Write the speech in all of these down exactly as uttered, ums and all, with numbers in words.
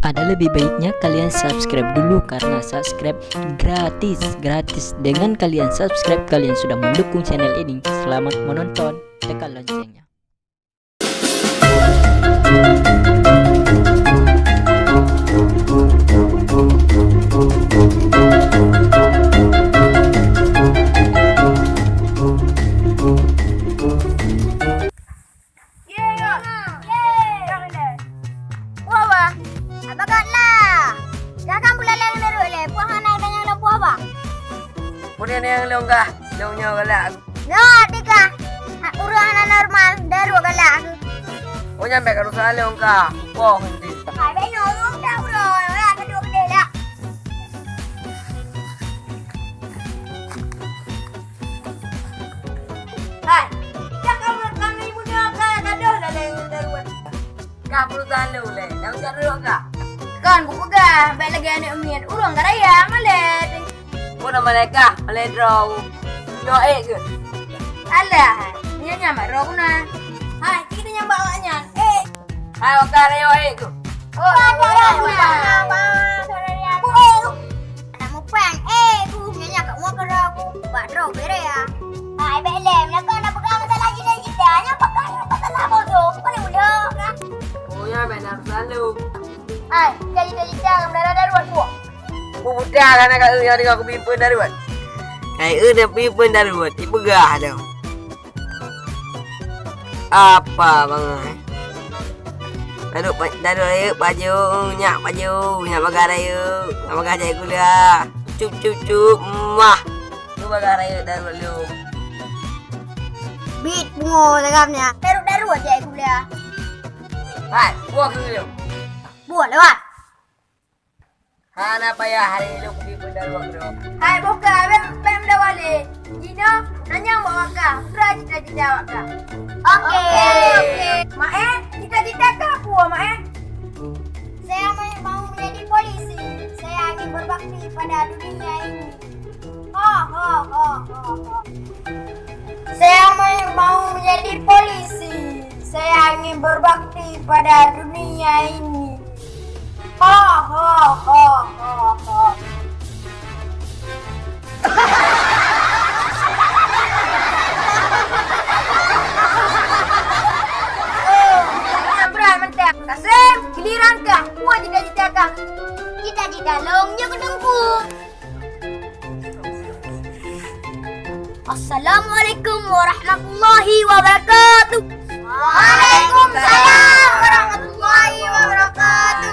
Ada lebih baiknya kalian subscribe dulu karena subscribe gratis, gratis. Dengan kalian subscribe, kalian sudah mendukung channel ini. Selamat menonton. Tekan loncengnya. Ye, ye. Ye. Puah bah. Abah galak. Dah kan bulan laén nurut lé. Puah hana ada nyang lôn puah bah. Peue nyang lôn gah, lôn nyoe galak. Nyoe tika. Hak ureueng hana normal, daruet galak. Oh, nyan bèk ka rusak lôn ka. Poh nanti. Hai, bèk nyoe ureueng dah ureueng. Lah, kedua kedai lah. Hai, dah kamu kami muda ka gadoh dah lé daruet. Ka perusahaan lôn lé, nyang ujar lôn ka. Kon kupeugah, bèk lagèe aneuk miet, ureueng ka raya, malèe. Peue na malèe kah, malèe droe. Nyoe ék keuh. Alah, nyan nyan mak droe guna. Hai, kita nyang bak awak nyan. Ék. Hai, awak ka raya ék keuh. Oh, ada ya. Anak mupang, ék keuh. Nyan nyan kat rumah keuh aku. Bak droe bèrèh ya. Hai, bèk lé, meunyoe kau na peugah masalah cita-cita, nyan peugah masalah bodoh. Kau ni muda kan? Oh, ya, bèk na selalu. Hai, cita-cita ngon menara daruet buah. Peue buta hana ka eu nyang deungoe kupimpén daruet. Hai eu nyang pimpén daruet, ipeugah dong. Apa bangai? Daruet pa-, daruet rayeuk pajoh, nyak pajoh, nyak bagah rayeuk, nyak bagah jai kuliah. Cup, cup, cup, mah. Tu bagah rayeuk daruet lôn. Bit bungo lagam nyan. Daruet-daruet jai kuliah. Hai, buah keu lôn. Buah lewat. Hana payah, hari nyoe kupimpén daruet droe. Hai boh ka, bèk, bèk meudawa lé. Jinoe, nanyang bak awak ka, peue cita-cita awak ka. Oke. Oke. Maé, cita-cita ka peue, Maé? Saya mau, mau menjadi polisi. Saya ingin berbakti pada dunia ini. Ho, ho, ho, ho, ho. Saya mau, mau menjadi polisi. Saya ingin berbakti pada dunia ini. Ho, ho, ho, ho, ho. Berat mantap. Kasem, giliran kah. Peue cita-cita kah? Cita-cita lôn nyoe keu teungku. Assalamualaikum warahmatullahi wabarakatuh. Waalaikumsalam warahmatullahi wabarakatuh.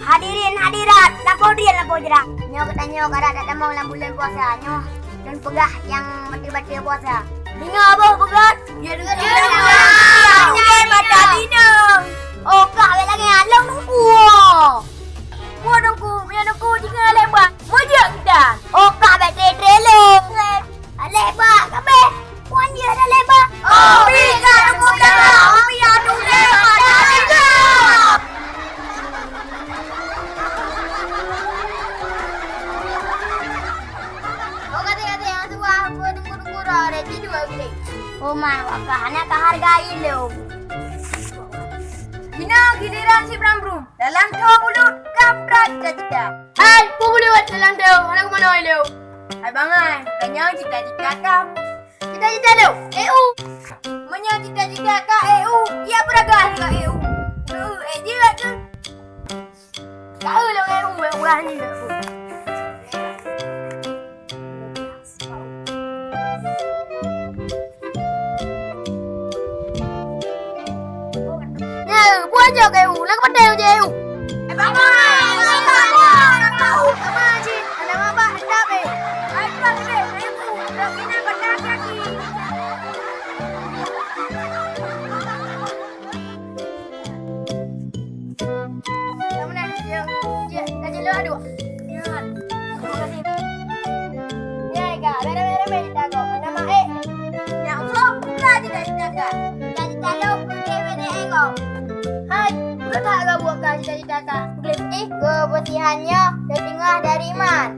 Hadirin hadirat, lampôh drien lampôh jrat. Nyoe geutanyoe karap that tamong lam buleuen puasa nyoe. Lôn peugah nyang bateue-bateue puasa. Deungoe boh beugöt? Ya, deungoe. Deungoe. Mata inong. Oh, kah bèk lagèe nyan lôn teungku. Peue teungku, meunyoe teungku jingeuet lé bah. Meujeuet kita. Oh, kah bèk tré-tré lôn. Lé bah, kabèh. Wan jeuet dah lé bah. Oh, pi ka teungku dah. Oh, pi aduh lé bah. Oh, kata-kata nyang tuha, peue teungku-teungku roh, ada di dua bilik. Oh, man, wak kah hana ka hargai lôn. Keunoe giliran si Bram Brum. Dalam dua buleuen, ka peugah cita-cita. Hai, peue buleuen dalam dua, hana keunoe lôn. Hai bangai, tanyong cita-cita kah. Cita-cita lôn, E U. Meunyoe cita-cita kah E U, ya peuragah keu E U. Keu E jeuet keu. Ka eu lôn E U, urah ni. Nyoe, buah jok E U, lam keupeuteng jok E U. Eh, bapa, bapa, bapa, bapa, bapa, cit, anak bapa, hendap, eh. Hai, tuan, eh, E U, dah kena patah kaki. Hai, beuthat gak buat ka cita-cita ka. Glip ih, kebersihannya terdengar dari man.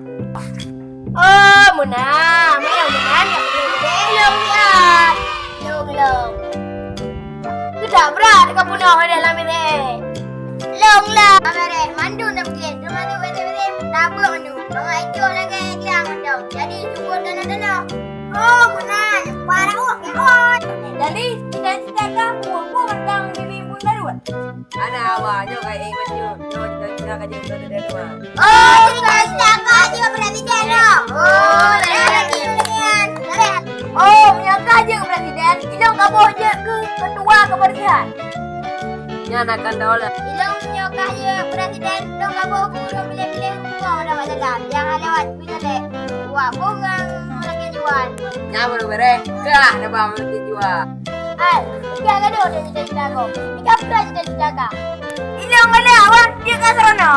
Oh, meunan. Meunan, meunan, ya, ya, ya, ya. Lông, lông. Keudak brat ka peunoh dalam mirek. Lông lah. Mirek mandum dah Ka jeuet presiden teuma. Oh, cita-cita ka jeuet presiden, no? Oh, lagèe nyan. Oh, meunyoe ka jeuet presiden, ilôn ka boh jeuet keu ketua kebersihan. Nyan akan daulat. Ilôn meunyoe ka jeuet presiden, lôn ka boh geuh lôn piléh-piléh rumoh dah bak jalan. Nyang lewat pih lé. Wah, boh ureueng lagèe Juan. Nyan baru bereh. Kah dah bang lagèe Juan. Hai, tiga gadoh dah cita-cita ko. Tiga pula cita-cita ka. Ilôn ngon lé awak, dia ka serono.